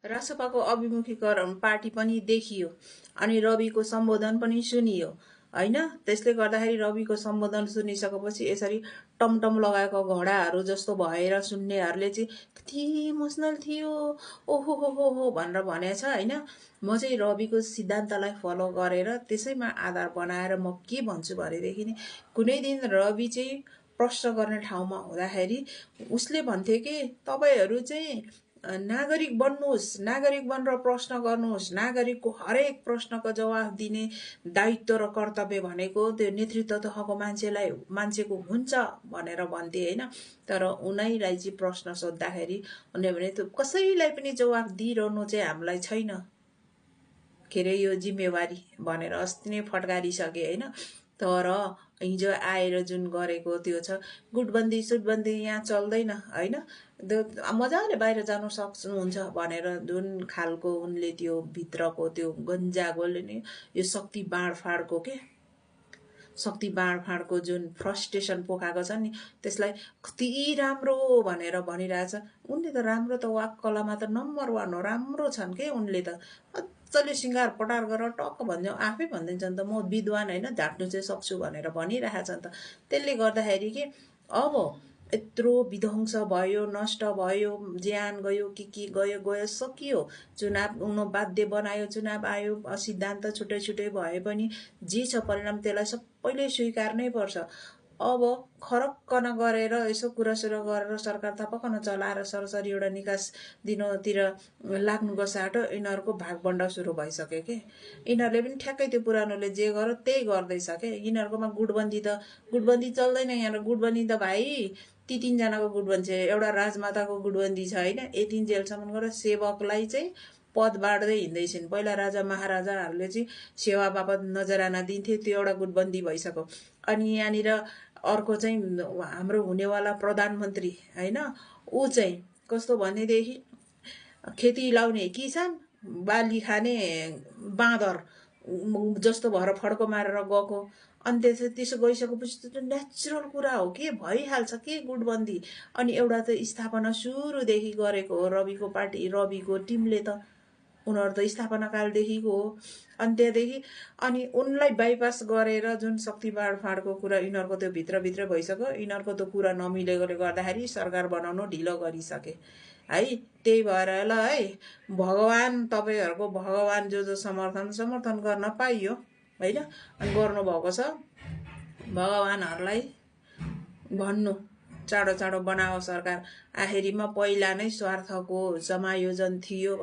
रासपाको अभिमुखीकरण party पनि देखियो अनि रविको सम्बोधन पनि सुनियो हैन। त्यसले गर्दाखेरि रविको सम्बोधन सुनिसकेपछि यसरी टमटम लगाएको घोडाहरू जस्तो भएर सुन्नेहरूले चाहिँ कति इमोसनल थियो ओहो हो भनेर भनेछ हैन। म चाहिँ रविको सिद्धान्तलाई फलो गरेर त्यसैमा आधार बनाएर म के भन्छु भनेदेखि नि कुनै दिन रवि चाहिँ प्रश्न गर्ने ठाउँमा हुँदाखेरि उसले भन्थ्यो कि तपाईहरू चाहिँ नागरिक बन्नुहोस्, नागरिक बनेर प्रश्न गर्नुहोस्, नागरिकको हरेक प्रश्नको जवाफ दिने दायित्व र कर्तव्य भनेको त्यो नेतृत्व तहको मान्छेको हुन्छ भनेर भन्थे हैन। तर उनीलाई चाहिँ प्रश्न सोद्धाखेरि उनीले भने त्यो कसैलाई पनि जवाफ दिइरहनु चाहिँ हामीलाई छैन के अरे यो जिम्मेवारी भनेर अस्ति नै फटकारिसके हैन। तर हिजो आएर जुन गरेको त्यो छ गुटबन्दी सुटबन्दी यहाँ चल्दैन हैन। मजाले बाहिर जानु सक्नुहुन्छ भनेर जुन खालको उनले त्यो भित्रको त्यो गन्जागोले नि यो शक्ति बाँडफाँडको के शक्ति बाँडफाँडको जुन फ्रस्ट्रेसन पोखाएको छ नि त्यसलाई कति राम्रो भनेर भनिरहेछ। उनले त राम्रो त वाक कलामा त नम्बर 1 हो, राम्रो छन् के उनले त मजाले सिंगार पटार गरेर टक्क भन्छ आफै भनिदिन्छन् त म विद्वान हैन झाट्नु चाहिँ सक्छु भनेर भनिरहेछन् त। त्यसले गर्दाखेरि के अब यत्रो विध्वंस भयो, नष्ट भयो, ज्यान गयो, के गयो सकियो। चुनाव हुन बाध्य बनायो, चुनाव आयो, सिद्धान्त छुट्टै छुट्टै भए पनि जे छ परिणाम त्यसलाई सबैले स्वीकार्नै पर्छ। अब खरक्कन गरेर यसो कुरासुरा गरेर सरकार थपक्कन चलाएर सरसरी एउटा निकास दिनतिर लाग्नुको साटो यिनीहरूको भागबण्ड सुरु भइसक्यो के। यिनीहरूले पनि ठ्याक्कै त्यो पुरानोले जे गर्यो त्यही गर्दैछ के। यिनीहरूकोमा गुटबन्दी चल्दैन। यहाँ गुटबन्दी त भाइ ती 3 जनाको गुटबन्दी छ, एउटा राजमाताको गुटबन्दी छ हैन। यतिन्जेलसम्म गरेर सेवकलाई चाहिँ पद बाँड्दै हिँड्दैछन्। पहिला राजा महाराजाहरूले चाहिँ सेवा बापत नजराना दिन्थे, त्यो एउटा गुटबन्दी भइसक्यो। अनि यहाँनिर अर्को चाहिँ हाम्रो हुनेवाला प्रधानमन्त्री हैन, ऊ चाहिँ कस्तो भनेदेखि खेती लाउने किसान, बाली खाने बाँदर जस्तो भएर फड्को मारेर गएको। अनि त्यसो गइसकेपछि त नेचुरल कुरा हो के, भइहाल्छ के गुटबन्दी। अनि एउटा त स्थापना सुरुदेखि गरेको हो रविको पार्टी, रविको टिमले त उनीहरू त स्थापना कालदेखिको हो। अनि त्यहाँदेखि अनि उनलाई बाइपास गरेर जुन शक्ति बाँडफाँडको कुरा यिनीहरूको त्यो भित्रभित्र भइसक्यो। यिनीहरूको त्यो कुरा नमिलेकोले गर्दाखेरि सरकार बनाउन ढिलो गरिसके है। त्यही भएर ल है भगवान तपाईहरूको भगवान जो समर्थन गर्न पाइयो हैन। अनि गर्नुभएको छ भगवानहरूलाई भन्नु चाँडो बनाओ सरकार। आखिरीमा पहिला नै स्वार्थको समायोजन थियो